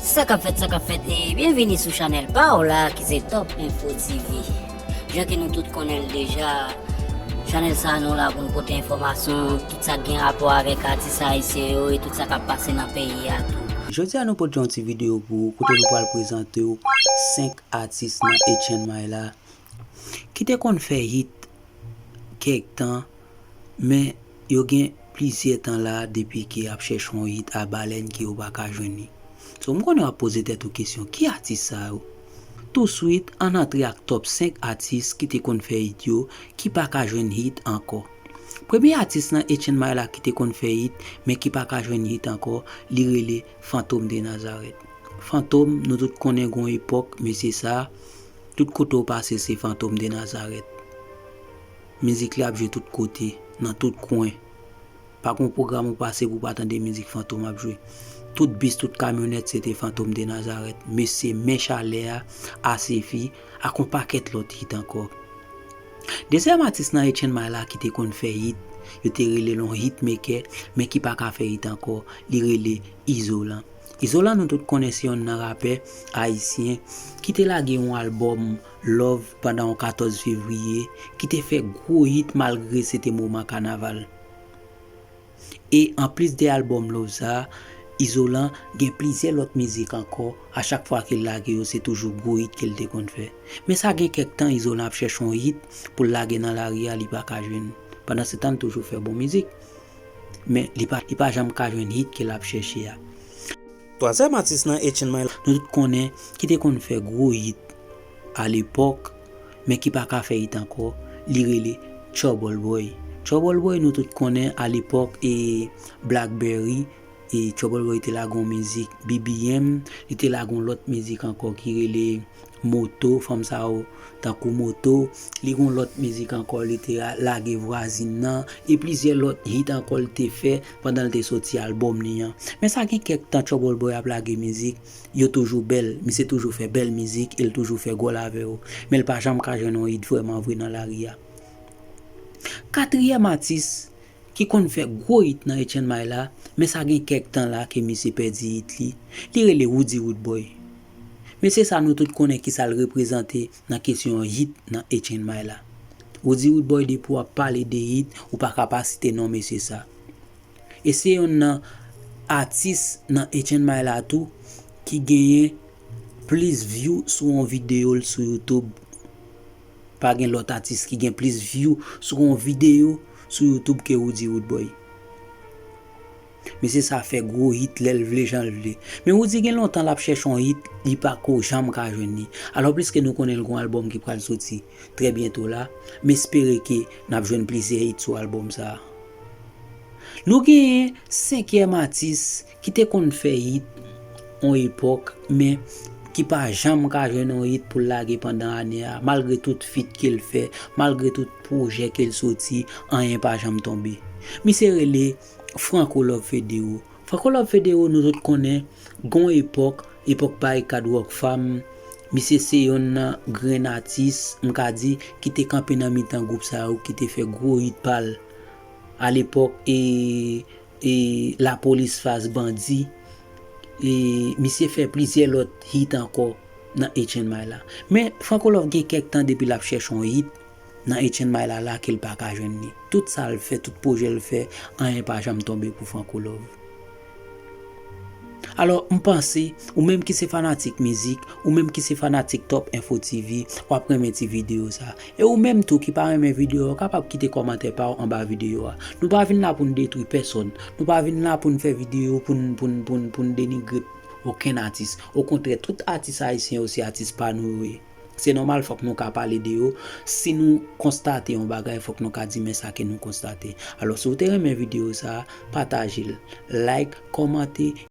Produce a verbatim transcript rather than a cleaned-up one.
Sa k ap fèt, sa k ap fèt, e byenvini sou chanèl pa w la ki se Top Info T V. Jan ke nou tout konnen l deja, chanèl sa a nou la pou n pote enfòmasyon, tout sa k gen rapò avèk atis ayisyen yo e tout sa k ap pase nan peyi a tou. Jodi a nou pote yon ti videyo pou ou kote nou pral prezante w senk atis nan H N M I la ki te konn fè hit kèk tan, men yo gen plizyè tan la depi ke y ap chèche yon hit a balèn ke yo pa ka jwenn li. So, m konnen w ap poze tèt ou kesyon, ki atis sa yo? Touswit, ann antre ak top senk atis ki te konn fè hit yo, ki pa ka jwenn hit ankò. Premye atis nan H N M I la ki te konn fè hit, men ki pa ka jwenn hit ankò, li rele Fantom de Nazareth. Fantom, nou tout konnen gon epòk, mesye sa, tout kote w pase se Fantom de Nazareth. Mizik li ap jwe tout kote, nan tout kwen. Pa gon pwogram ou pase pou w pa tande mizik Fantom ap jwe. Tout bis, tout kamyonèt, se te Fantom de Nazareth. Mesye, men chalè a, Asefi, ak yon pakèt lòt hit ankò. Dezyèm atis nan H N M I la ki te konn fè hit, yo te rele l yon hitmaker, men ki pa ka fè hit ankò, li rele Izolan. Izolan, nou tout konnen, se yonn nan rapè ayisyen ki te lage yon albòm Love pandan yon katòz fevriye, ki te fè gwo hit malgre se te moman kanaval. E anplis de albòm Love sa a, Izolan gen plizyè lòt mizik ankò, a chak fwa ke l lage yo, se toujou gwo hit ke l te konn fè. Men sa gen kèk tan, Izolan ap chèche yon hit pou l lage nan lari a, li pa ka jwenn. Pandansetan, l toujou fè bon mizik. Men li pa, li pa janm ka jwenn hit ke l ap chèche a. Twazyèm atis nan H N M I la, nou tout konnen, ki te konn fè gwo hit alepòk, men ki pa ka fè hit ankò, li rele Trouble Boy. Trouble Boy, nou tout konnen, alepòk, e Blackberry, e Trouble Boy te lage yon mizik, B B M, li te lage yon lòt mizik ankò ki rele Moto, fanm sa yo tankou Moto, li gon lòt mizik ankò, li te lage Vwazin nan, e plizyè lòt hit ankò l te fè pandan l te soti albòm li an. Men sa gen kèk tan Trouble Boy ap lage mizik, yo toujou bèl, misye toujou fè bèl mizik, e l toujou fè gòl avè yo. Men l pa janm ka jwenn yon hit vrèman vre nan lari a. Katriyèm atis ki konn fè gwo hit nan H N M I la, men sa gen kèk tan la ke misye pèdi hit li, li rele Roody Roodboy. Mesye sa nou tout konnen kisa l reprezante nan kesyon hit nan H N M I la. Roody Roodboy, depi w ap pale de hit, ou pa ka pa site non mesye sa. E se yonn nan atis nan H N M I la tou ki genyen plis view sou yon videyo l sou YouTube. Pa gen lòt atis ki gen plis view sou yon videyo sou YouTube ke Roody Roodboy. Mesye sa fè gwo hit lè l vle, jan l vle. Men Roody gen lontan l ap chèche yon hit, li pa ko janm ka jwenn li. Alò, pliske nou konnen l gon albòm ki pral soti trè byento la, m espere ke n ap jwenn plizyè hit sou albòm sa a. Nou genyen senkyèm atis ki te konn fè hit yon epòk, men ki pa janm ka jwenn yon hit pou l lage pandan ane a, malgre tout feat ke l fè, malgre tout pwojè ke l soti, anyen pa janm tonbe. Misye rele Franco Love Federo. Franco Love Federo, nou tout konnen, gon epòk, epòk Barikad Rock Fam, misye se yonn nan grenn atis, m ka di, ki te kanpe nan mitan gwoup sa yo, ki te fè gwo hit pa l. Alepòk, e, e Lapolis Fas Bandi, e misye fè plizyè lòt hit ankò nan H N M I la. Men Franco Love gen kèk tan depi l ap chèche yon hit nan H N M I la, la ke l pa ka jwenn li. Tout sa l fè, tout pwojè l fè, anyen pa janm tonbe pou Franco Love. Alò, m panse, ou menm ki se fanatik mizik, ou menm ki se fanatik Top Info T V, w ap renmen ti videyo sa. E ou menm tou ki pa renmen videyo a, w kapab kite kòmantè pa w anba videyo a. Nou pa vin la pou n detwi pèsòn. Nou pa vin la pou n fè videyo pou n, pou n, pou n, pou n denigre okenn atis. Okontrè, tout atis ayisyen yo se atis pa nou yo ye. Se nòmal, fòk nou ka pale de yo. Si nou konstate yon bagay, fòk nou ka di men sa ke nou konstate. Alò, si w te renmen videyo sa a, pataje l, like, kòmante,